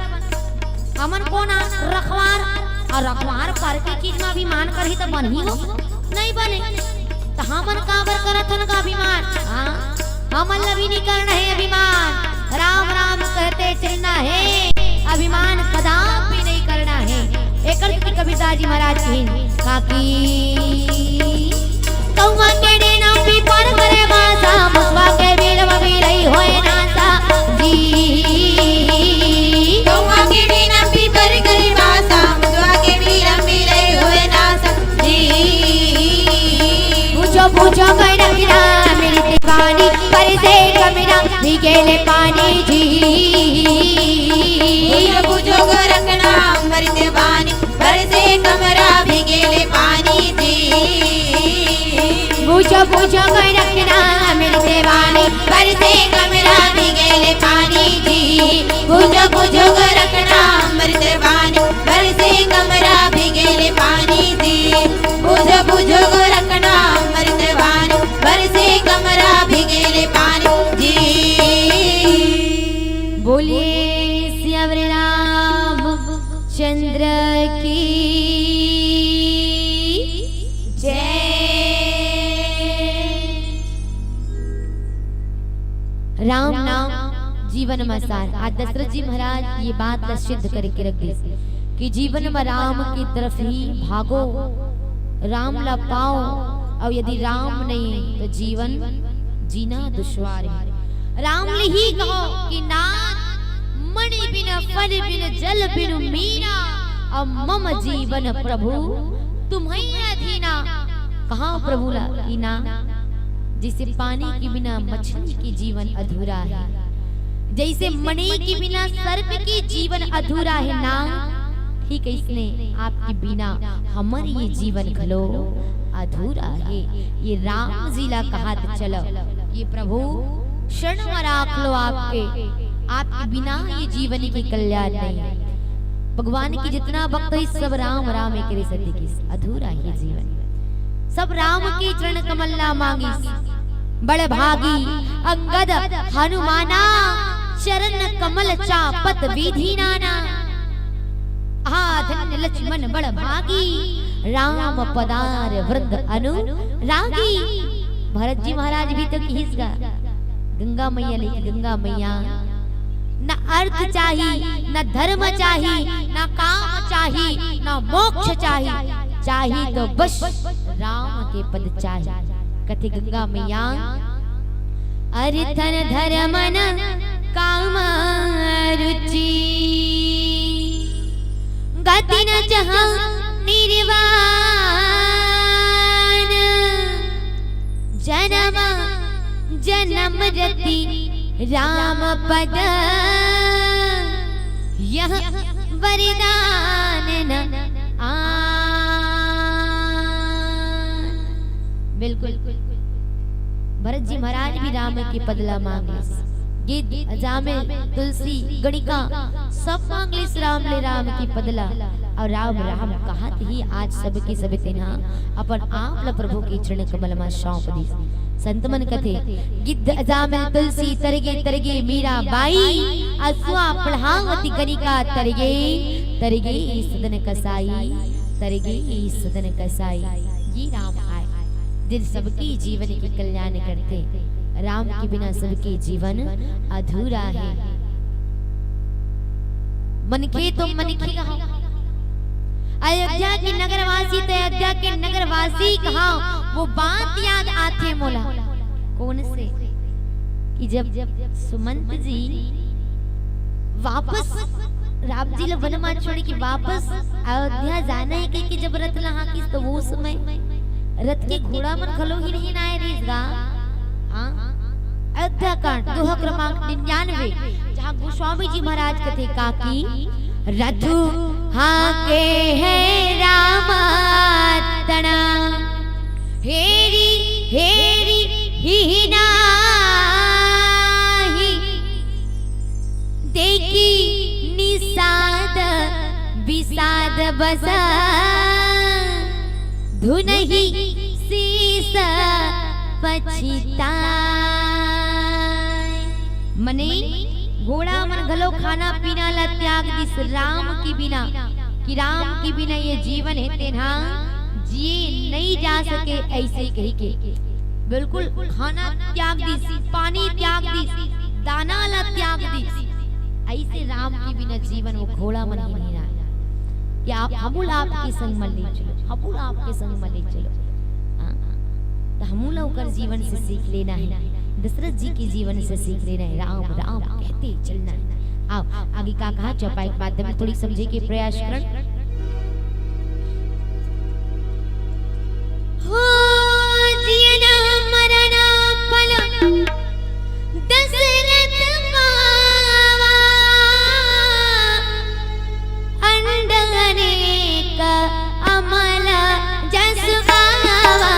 हमन कोन आ? रखवार। अउ रखवार करके चीज में अभिमान करही त बनही हो? नहीं बने। त हमन काबर करत हन का अभिमान? हाँ? हमन ल भी नहीं करना हे अभिमान। राम राम कहते चलना हे, अभिमान कदापि नहीं करना हे। एकर सेती कबीरदास जी महाराज कहिन, काकी कौआ के डेना पीपर करे बासा, मुसवा के बिल म बिलई होए नासा जी। कौआ के डेना पीपर करे बासा, मुसवा के बिल म बिलई होए नासा जी। पूछो पूछो गोरखनाथ अमृत वाणी, बरसे कमरा भीगेले पानी जी। पूछो पूछो गोरखनाथ अमृत वाणी, बरसे कमरा भीगेले पानी जी। पूछो पूछो गोरखनाथ अमृत वाणी, बरसे कमरा भीगेले पानी जी। पूछो पूछो गोरखनाथ अमृत वाणी, बरसे कमरा भीगेले पानी जी। पूछो पूछो गोरखनाथ अमृत वाणी, बरसे कमरा भीगेले पानी जी। बोलिए सियावर रामचंद्र की जय। राम नाम जीवन म सार। आज दशरथ जी महाराज ये बात ला सिद्ध करके रख दिस कि जीवन म राम की तरफ ही भागो, राम ला पाओ, अउ यदि राम नहीं तो जीवन जीना दुश्वार हे। राम ले ही कहो कि नाथ मणि बिन फल बिन जल बिन मीना, अउ मम जीवन प्रभु तुम्हइ अधीना। कहा प्रभु ला ई ना जइसे पानी के बिना मछली के जीवन अधूरा हे, जइसे मणि के बिना सर्प के जीवन अधूरा हे ना, ठीक अइसने आपके बिना हमर ये जीवन घलो अधूरा हे। ये राम जी ला कहत चलो, ये प्रभु शरण म राख लो आपके, आपके बिना ये जीवन के कल्याण नहीं हे। भगवान के जितना भक्त हे सब राम राम करे सती किस अधूरा हे जीवन। सब राम के चरण कमल ला मांगिस। बड़ भागी अंगद हनुमाना, चरण कमल चापत विधि नाना। हा धन्य लक्ष्मण बड़ भागी, राम पदार वृंद अनुरागी। भरत जी महाराज भी तो किहिस गा, गंगा मैया ले, गंगा मैया, न अर्थ चाही, न धर्म चाही, न काम चाही, न मोक्ष चाही, चाही तो बस राम के पद चाही। कथे गंगा मैया, अरिथन धर्मन काम रुचि, गति न जहाँ निर्वाण, जन्म जन्म रति राम पद, यह वरदान न आन। बिल्कुल, भरत जी महाराज भी राम के पद ला मांग लिस। गिद्ध, अजामिल, तुलसी, गणिका सब मांग लिस राम ले राम के पद ला। अउ राम राम कहत ही आज सबके सब तेन हा अपन आप ला प्रभु के चरण कमल मा सौंप दिस। संत मन कथे, गिद्ध अजामिल तुलसी तरगे तरगे मीरा बाई, असुआ पढ़ावती गणिका तरगे तरगे सदन कसाई, तरगे सदन कसाई। ये राम आय, जिन सबके जीवन के कल्याण करथे। राम के बिना सबके जीवन अधूरा हे। मनखे तो मनखे कहा, अयोध्या के नगरवासी तो अयोध्या के नगरवासी कहा, वो बात याद आथे मोला। कौन से? कि जब सुमंत जी वापस राम जी ला वन मा छोड़ के वापस अयोध्या जाना हे कहिके जब रथ ला हाँकिस, तो वो समय रथ के घोड़ा मन घलो हिनहिनाए रहिस गा। हाँ? अयोध्या कांड, दोहा क्रमांक निन्यानवे, जहाँ गोस्वामी जी महाराज कथे का कि रथ हाँके हे राम अतना, हेरि हेरि हिहि नाहि, देखि निषाद बिषाद बस, धुनहि शीस पछिताय। मने घोड़ा मन घलो खाना पीना ला त्याग दिस राम के बिना, कि राम के बिना ये जीवन हे तेन हा जिए नइ जा सके, अइसे कहिके बिल्कुल खाना त्याग दिस, पानी त्याग दिस, दाना ला त्याग दिस। अइसे राम के बिना जीवन वो घोड़ा मन हिनहिनाय। कि आप हमू ला आपके संग मा ले चलो, हमू ला आपके संग मा ले चलो। हाँ? त हमू ला ओकर जीवन से सीख लेना हे, दशरथ जी के जीवन से सीख लेना हे। राम राम कहते चलना हे। आओ, आगे का कहा, चौपाई के माध्यम से थोड़ी समझे के प्रयास करन। हो जियन मरन फल दशरथ पावा, अंड अनेक अमल जस गावा।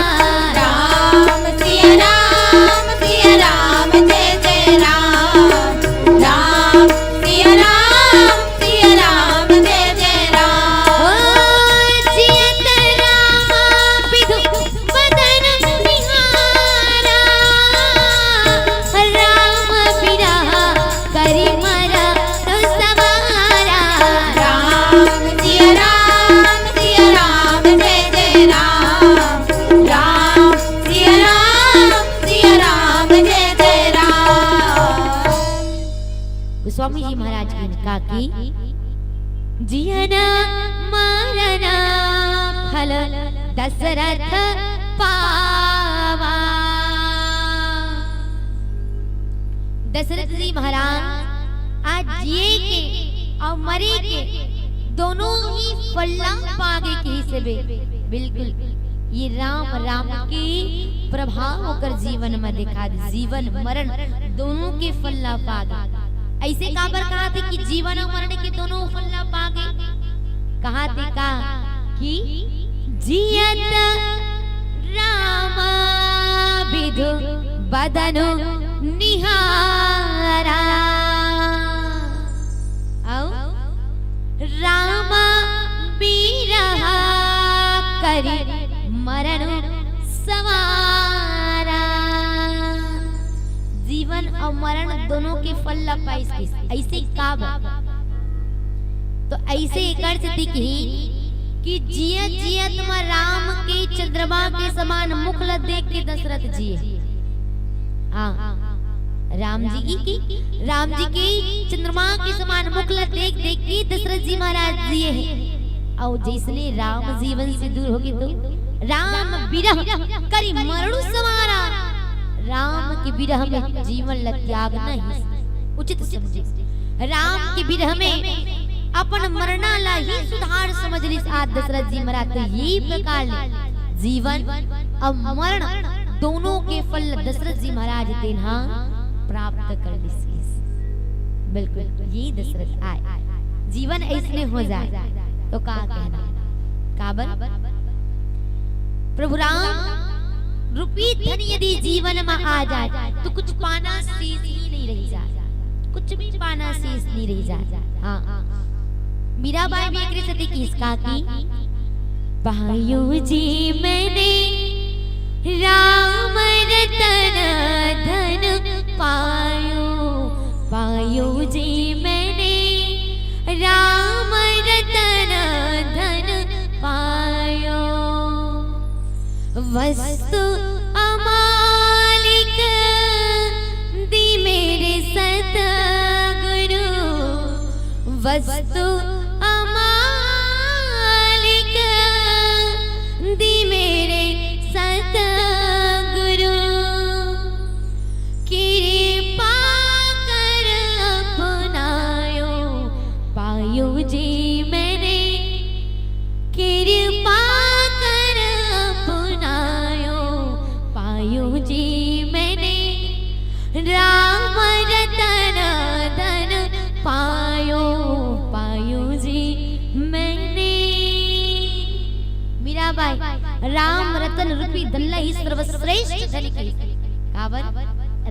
राम सिया राम सिया राम जय जय राम। राम सिया राम सिया राम जय जय राम। ओ जियत राम बिधु बदन निहारा, राम बिरह करि मरन सवारा। राम सिया राम सिया राम जय जय राम। राम सिया राम सिया राम जय जय राम। गोस्वामी जी महाराज कहत हे का कि जियन मरन फल दशरथ पावा। दशरथ जी महाराज आज जिए के अउ मरे के दोनों ही फल ला पागे कहिस हवे। बिल्कुल। ये राम, राम के प्रभाव ओकर जीवन म दिखा दे। जीवन मरण दोनों के फल ला पागे। अइसे काबर कहाथे कि जीवन अउ मरण के दोनों फल ला पागे? कहाथे का कि जियत राम विधु बदनु निहारा, अउ राम बिरह करि मरनु संवारा। जीवन अउ मरण दोनों के फल ला पाइस किस। अइसे काबर? तो अइसे एकर सेती किहिन कि जियत जियत म राम के चंद्रमा के समान मुख ला देख के दशरथ जिए। हाँ, राम जी की, की राम जी के चंद्रमा के समान मुख ला देख देख के दशरथ जी महाराज जिए हे। अउ जइसने राम जीवन से दूर होगे तो राम बिरह करि मरनु संवारा। राम के बिरह में जीवन ला त्यागना ही उचित समझे। राम के बिरह में अपन मरना ला ही सुधार समझ लिस आज दशरथ जी महाराज। तो ये प्रकार ले जीवन अउ मरण दोनों के फल दशरथ जी महाराज तेन हा प्राप्त कर लिस। बिल्कुल, ये दशरथ आय, जीवन अइसने हो जाय तो का कहना। काबर? प्रभु राम रूपी धन यदि जीवन म आ जाय तो कुछ पाना शेष ही नहीं रहि जाय, कुछ भी पाना शेष नहीं रहि जाय। हाँ, मीराबाई भी एकरे सेती किहिस का कि पायो जी मैंने राम रतन धन पायो, पायो जी मैंने राम रतन धन पायो। वस्तु अमालिक दी मेरे सतगुरु, वस्तु अमालिक दी मेरे सतगुरु। कृपा कर अपनायो, पायो जी मैंने, कृपा कर अपनायो, पायो जी मैंने, राम रतन धन पायो, पायो जी मैंने। मीराबाई राम रतन रूपी धन ला ही सर्वश्रेष्ठ धन किहिस। काबर?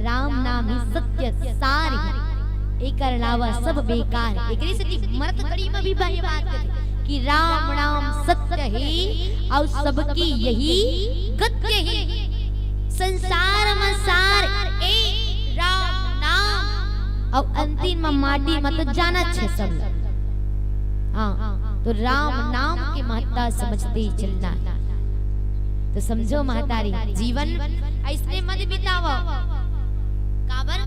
राम नाम ही सत्य सार हे, एकर अलावा सब बेकार हे। एकरे सेती मरत घड़ी म भी ये बात कथे कि राम नाम सत्य हे अउ सबकी यही गत्य हे। संसार म सार ए राम नाम, अउ अंतिम म माटी म तो जाना छे सब। हाँ, तो राम नाम के महत्ता समझते चलना हे। तो समझो महतारी, जीवन अइसने मत बितावव। काबर?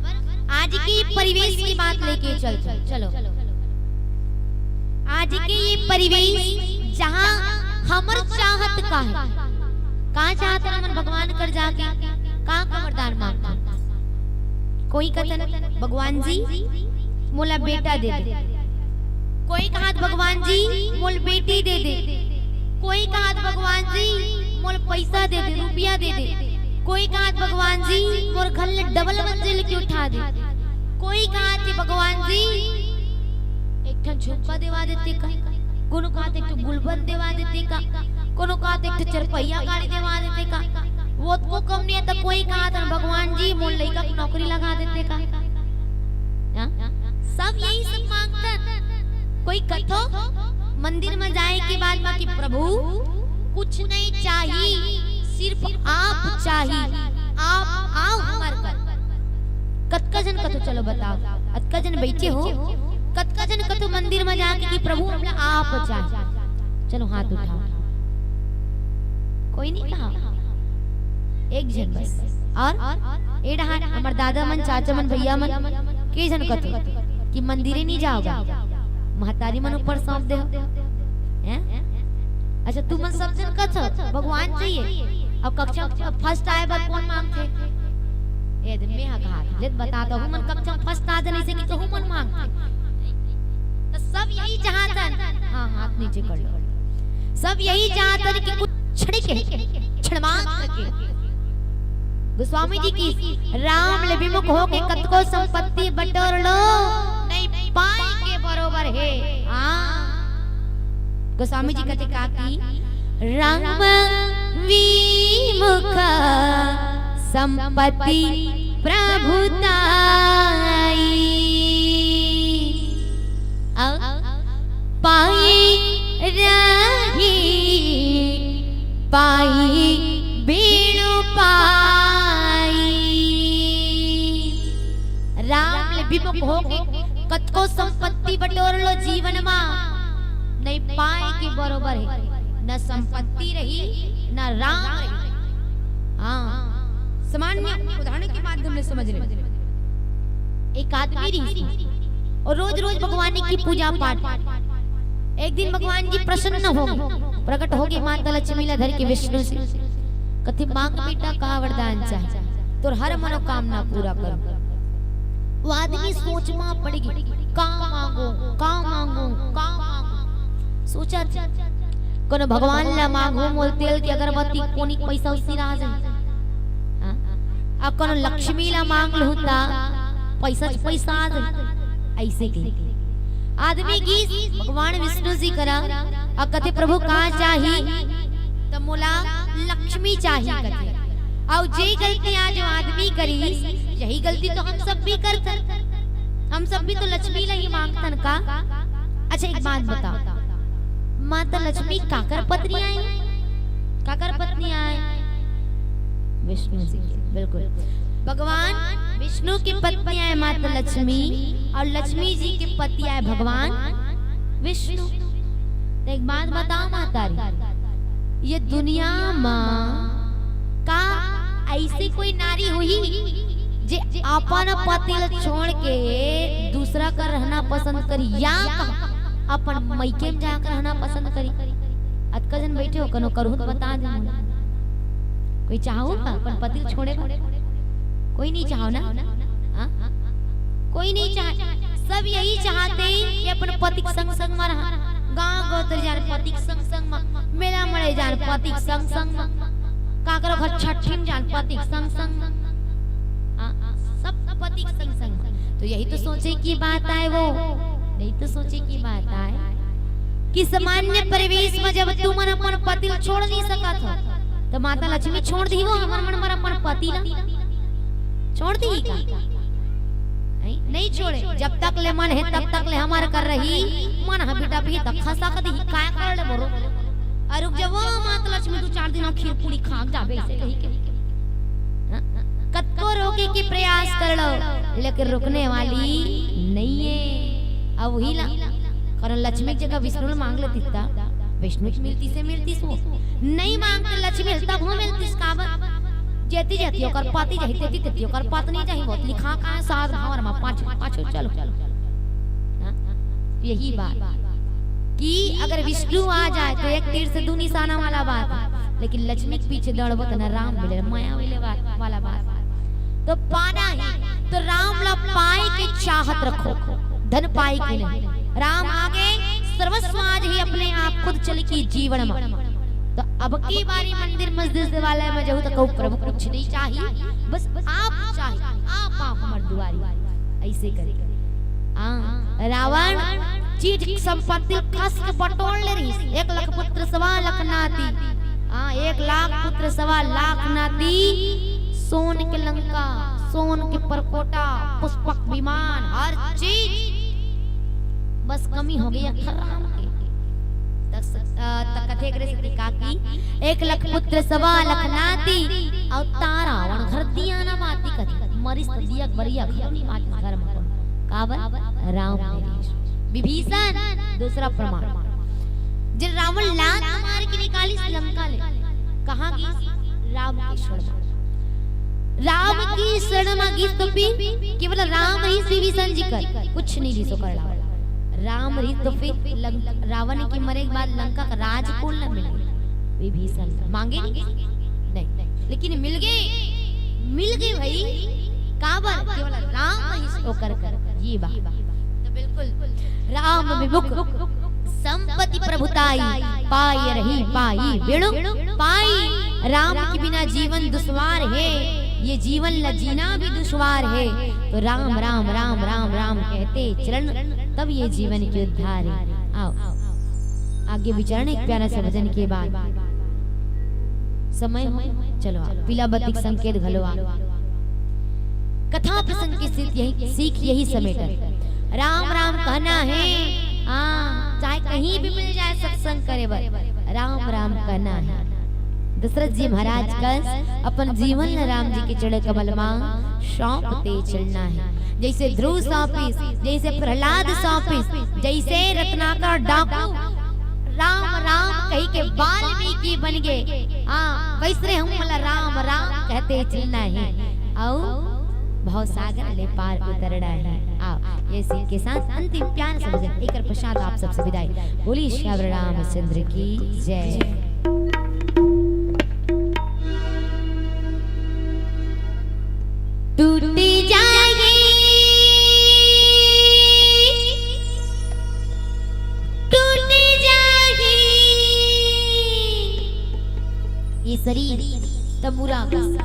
आज के परिवेश की बात लेके चल, चल, चलो। आज के ये परिवेश जहाँ हमर चाहत का हे, का चाहत हे हमन भगवान कर जाके, का, का वरदान मांगथन? कोई कथन, "भगवान जी, मोला बेटा दे दे।" कोई कहत, "भगवान जी, मोल बेटी दे दे।" कोई कहत, "भगवान जी, मोल पैसा दे दे, रुपया दे दे।" कोई कहत, "भगवान जी, मोर घर ले डबल मंजिल के उठा दे।" कोई कहत हे, "भगवान जी, एक ठन झुमका देवा देते का?" कोनो कहत, "एक ठो गुलबंद देवा देते का?" कोनो कहत, "एक ठो चरपहिया गाड़ी देवा देते का?" वो तो कम नहीं हे, तो कोई कहत हे, "भगवान जी, मोर लइका के नौकरी लगा देते का?" हाँ? सब यही सब मांगथन। कोई कथो मंदिर म जाए के बाद म कि, "प्रभु, कुछ नहीं चाही, सिर्फ आप चाही, आप आव हमर कर।" कतका झन कथो, चलो बताव, अतका झन बइठे हो, कतका झन कथो मंदिर म जाके कि, "प्रभु, हमला आप चाही।" चलो हाथ उठाव। कोई नहीं कहा, एक झन बस। अउ ए डहार हमर दादा मन, चाचा मन, भैया मन, के झन कथो कि मंदिरे नहीं जाव गा, महतारी मन ऊपर सौंप देव। हैं? अच्छा, तुमन सब झन कथो भगवान चाहिए, अउ कक्षा first आए बर कोन मांगथे? ए दे, में हा कहा, ले बता दो, हमन कक्षा first आ जाने से कि तो हमन मांगथे। तो सब यही चाहथन, हाँ, हाथ नीचे कर लो। सब यही चाहथन कि कुछ छिड़के, गोस्वामी जी कहिस, राम ले विमुख होके कतको संपत्ति बटोर लो, नहीं पाए के बरोबर हे। हाँ, गोस्वामी जी कथे का कि राम विमुख संपत्ति प्रभुताई। अउ पाई रही, पाई बिनु पाई। राम ले विमुख होके कतको संपत्ति बटोर लो जीवन मा, नहीं पाए के बरोबर हे। न संपत्ति रही, न राम रही। हाँ, सामान्य उदाहरण के माध्यम ले समझ ले। एक आदमी रहिस अउ रोज रोज भगवान की पूजा पाठ। एक दिन भगवान जी प्रसन्न होगे, प्रकट होगे माता लक्ष्मी ला धर के विष्णु से। कथे, मांग बेटा, का वरदान चाहे, तोर हर मनोकामना पूरा करूं। वो आदमी सोच मा पड़ गे, का मांगो, का मांगो, का मांगो। सोचत, कोनो भगवान ला मांगहूं, मोला तेल के अगरबत्ती, कोनी पैसा उसी राज हे। हाँ? अउ कोनो लक्ष्मी ला मांग लूं त पैसा च पैसा आ जाही। अइसे कहिके आदमी गीस भगवान विष्णु जी करा, अउ कथे, प्रभु, का चाही? त मोला लक्ष्मी चाही कथे। अउ जे गलती आज वो आदमी करिस, यही गलती तो हम सब भी करथन। हम सब भी तो लक्ष्मी ला ही मांगथन का। अच्छा, एक बात बताओ, माता लक्ष्मी काकर पत्नी आय? काकर पत्नी आय? विष्णु जी के, बिल्कुल। भगवान विष्णु की पत्नी आय माता लक्ष्मी, अउ लक्ष्मी जी के पति आय भगवान विष्णु। त एक बात बताओ माता री, ये दुनिया मा का अइसे कोई नारी होही जे अपन पति ल छोड़ के दूसरा कर रहना पसंद करही, या अपन मइके म जाकर रहना पसंद करही? अतका झन बइठे हो, कोनो करहू त बता दे मोला। कोई चाहहू का अपन पति ल छोड़े बर? कोई नइ चाहव ना? हाँ? कोई नइ चाहे। सब यही चाहथे कि अपन पति के संग संग मा रहा। गांव गोतर जान पति के संग संग मा, मेला मड़ई जान पति के संग संग मा, काकरो घर छट्ठी म जान पति के संग संग मा। हाँ, हाँ, सब पति के संग संग मा। तो यही तो सोचे की बात आय वो, यही तो सोचे की बात आय कि सामान्य परिवेश मा जब तुमन अपन पति ल छोड़ नइ सकत हो, त माता लक्ष्मी छोड़ दिही वो हमर मन बर अपन पति ला? छोड़ दिही का? नइ, नइ छोड़े। जब तक ले मन हे, तब तक ले हमर कर रही। मन ह बिटपही त खसक दिही, काय कर ले बरो? अउ रुक जा वो माता लक्ष्मी, दू चार दिन अउ खीर पूड़ी खा के जाबे, अइसे कहिके। हाँ? कतको रोके के प्रयास कर लो, लेकिन रुकने वाली नइ हे। अब वही ला, कारण लक्ष्मी के जगह विष्णु ल मांग लेतिस त विष्णु के मिलतिस हे, मिलतिस वो। नइ मांगते लक्ष्मी ल, तभो मिलतिस, काबर? जेती जेती ओकर पति जाही, तेती तेती ओकर पत्नी जाही, वो लिखा का सात भावर मा पाछू, पाछू चलो। हाँ? यही बात कि अगर विष्णु आ जाय त एक तीर से दू निशाना वाला बात हे, लेकिन लक्ष्मी के पीछे दौड़बो त न राम मिले, माया वाले बात, वाला बात। तो पाना हे, तो राम ला पाए के चाहत रखो, धन पाए के नहीं। राम आगे सर्वस्व आज ही अपने आप खुद चल की जीवन मा। तो अब की बारी मंदिर मस्जिद देवालय मा जाहू त कहू, प्रभु कुछ नइ चाही, बस आप चाही, आप आओ हमर दुआरी। अइसे करे। हाँ, रावण चीज संपत्ति खस के बटोर ले रहिस। एक लाख पुत्र सवा लाख नाती। हाँ, एक लाख पुत्र सवा लाख नाती। सोन के लंका, सोन के परकोटा, पुष्पक विमान, हर चीज। बस कमी होगे एक ठन राम के। त स-, अ, त कथे करे सती का कि एक लाख पुत्र सवा लाख नाती, अउ ता रावण घर दिया ना बाती कथे। मरिस त दिया बरिया घर नइ बाती घर मा कोनो। काबर? राम नइ रहिस। विभीषण दूसरा प्रमाण। जब रावण लात मार के निकालिस लंका ले, कहाँ गीस? राम के शरण मा। राम के शरण मा गीस त फिर केवल राम ही विभीषण जी कर, कुछ नइ रहिस ओकर अलावा। राम रहिस त फिर लंक-, रावण के मरे के बाद लंका का राज कोन ला मिले? विभीषण। मांगे नइ? नइ। लेकिन मिलगे, मिलगे भई। काबर? केवल राम रहिस ओकर कर। ये बात। तो बिल्कुल राम विमुख संपत्ति प्रभुताई, पाए रही पाई बिनु पाई। राम के बिना जीवन दुश्वार हे। ये जीवन ला जीना भी दुश्वार है। तो राम राम राम राम राम कहते चरण, तब ये जीवन के उद्धार है। आओ, आगे विचरण एक प्यारा सा भजन के बाद समय हो, चलो आओ, पीला बत्ती के संकेत घलो आ। कथा प्रसंग की सीख यही, सीख यही समेटत। राम राम कहना है, हाँ, चाहे कहीं भी मिल जाए सत्संग करे बर, राम राम कहना है। दशरथ जी महाराज कस अपन जीवन ला राम जी के चरण कमल मा सौंप दे चलना है। जैसे ध्रुव सौंपिस, जैसे प्रहलाद सौंपिस, जैसे रत्नाकर डाकू राम राम कही के वाल्मीकि बन गे। हाँ, वैसने हमन ला राम राम कहते चलना है। अउ भवसागर ले पार उतरना है। आओ, ये सीख के साथ अंतिम प्यार से भजन, एकर पश्चात आप सबसे विदाई। बोलिए श्री रामचंद्र की जय। टूट जाही, टूट जाही। ये शरीर तमुरा कस,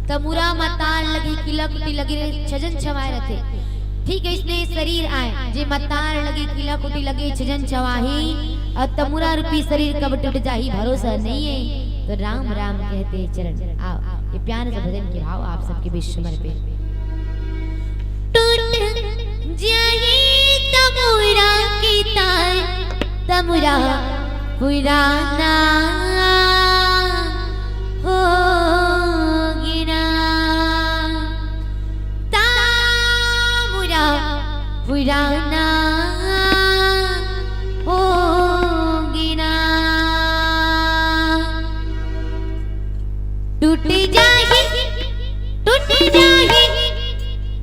तमुरा म तार लगे, किला कुटी लगे, छजन छवाए रथे। ठीक है, इसने शरीर आए, जे म तार लगे, किला कुटी लगे, छजन छवाही, अउ तमुरा रूपी शरीर कब टूट जाही, भरोसा नहीं है। तो राम राम कहते चरण। आओ, ये प्यार से भजन के भाव आप सबके बीच समर्पित। टूट जाही तमुरा के तार, तमुरा पुराना होगे ना, तमुरा पुराना होगे ना। टूट जाही, टूट जाही,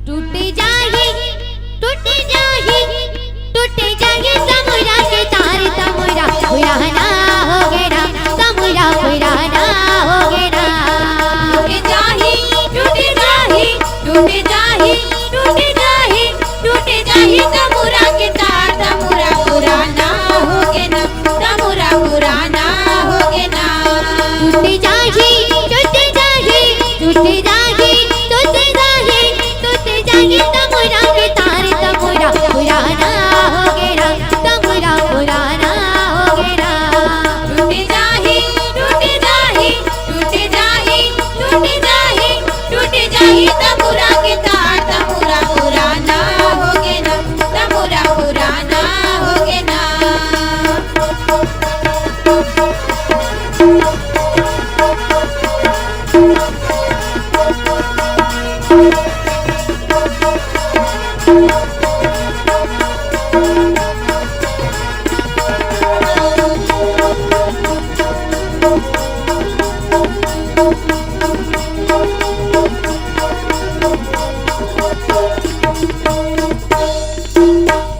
टूट जाही, टूट जाही, टूट जाही तमुरा के तार, तमुरा पुराना होगे ना, तमुरा पुराना होगे ना। टूट जाही, टूट जाही, टूट जाही, टूट जाही, टूट जाही तमुरा के तार, तमुरा पुराना होगे ना, तमुरा पुराना होगे ना। टूट जाही, टूट जाही, टूट जाही, टूट जाही, टूट जाही तमुरा के तार, तमुरा पुराना होगे ना, तमुरा पुराना होगे ना। टूट जाही, टूट जाही, टूट जाही, टूट जाही, टूट जाही तमुरा के तार, तमुरा पुराना होगे ना, तमुरा पुराना होगे ना।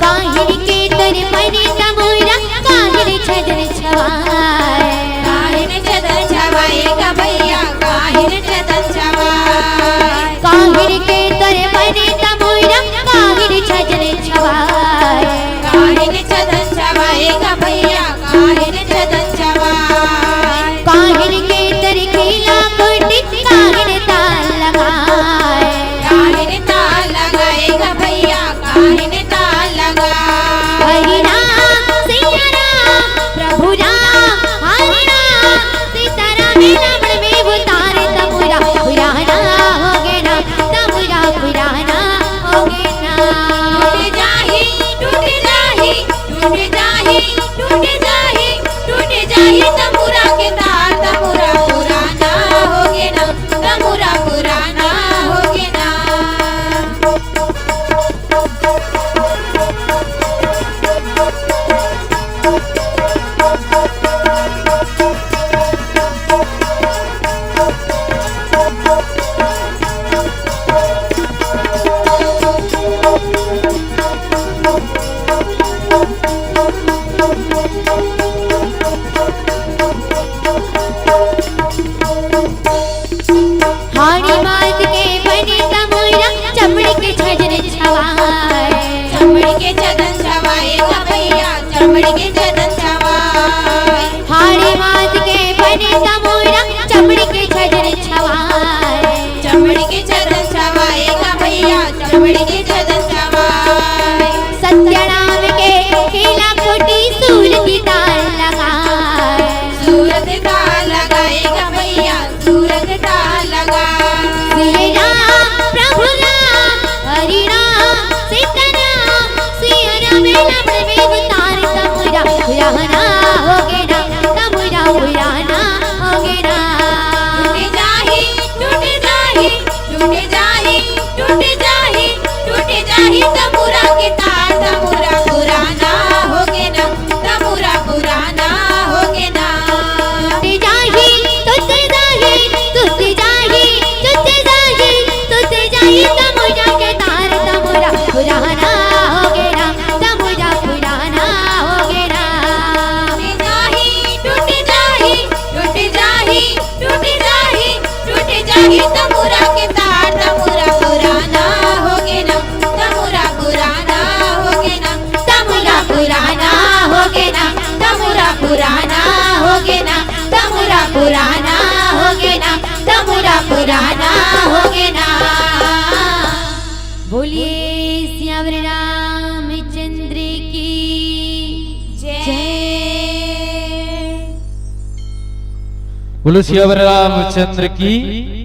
काहिन के तोर बने तमुरा, काहिन छदन छवाए। काहिन छदन छवाए गा भैया, काहिन छदन छवाए। काहिन के तोर बने तमुरा, काहिन छदन छवाए। काहिन छदन छवाए गा भैया, काहिन छदन छवाए। काहिन के तोर किला कुटी, काहिन तार लगाए। काहिन तार लगाए गा भैया, काहिन तार लगाए। हरि राम, सिया राम, प्रभु राम, हरि राम, सीता राम, रावण में उतार तमुरा। पूरा के तार तमुरा पुराना हो गे ना, तमुरा पुराना हो गे ना, तमुरा पुराना हो गे ना, तमुरा पुराना हो गे ना, तमुरा पुराना हो गे ना, तमुरा पुराना हो गे ना। बोलिए सियावर रामचंद्र की जय। बोलो सियावर रामचंद्र की।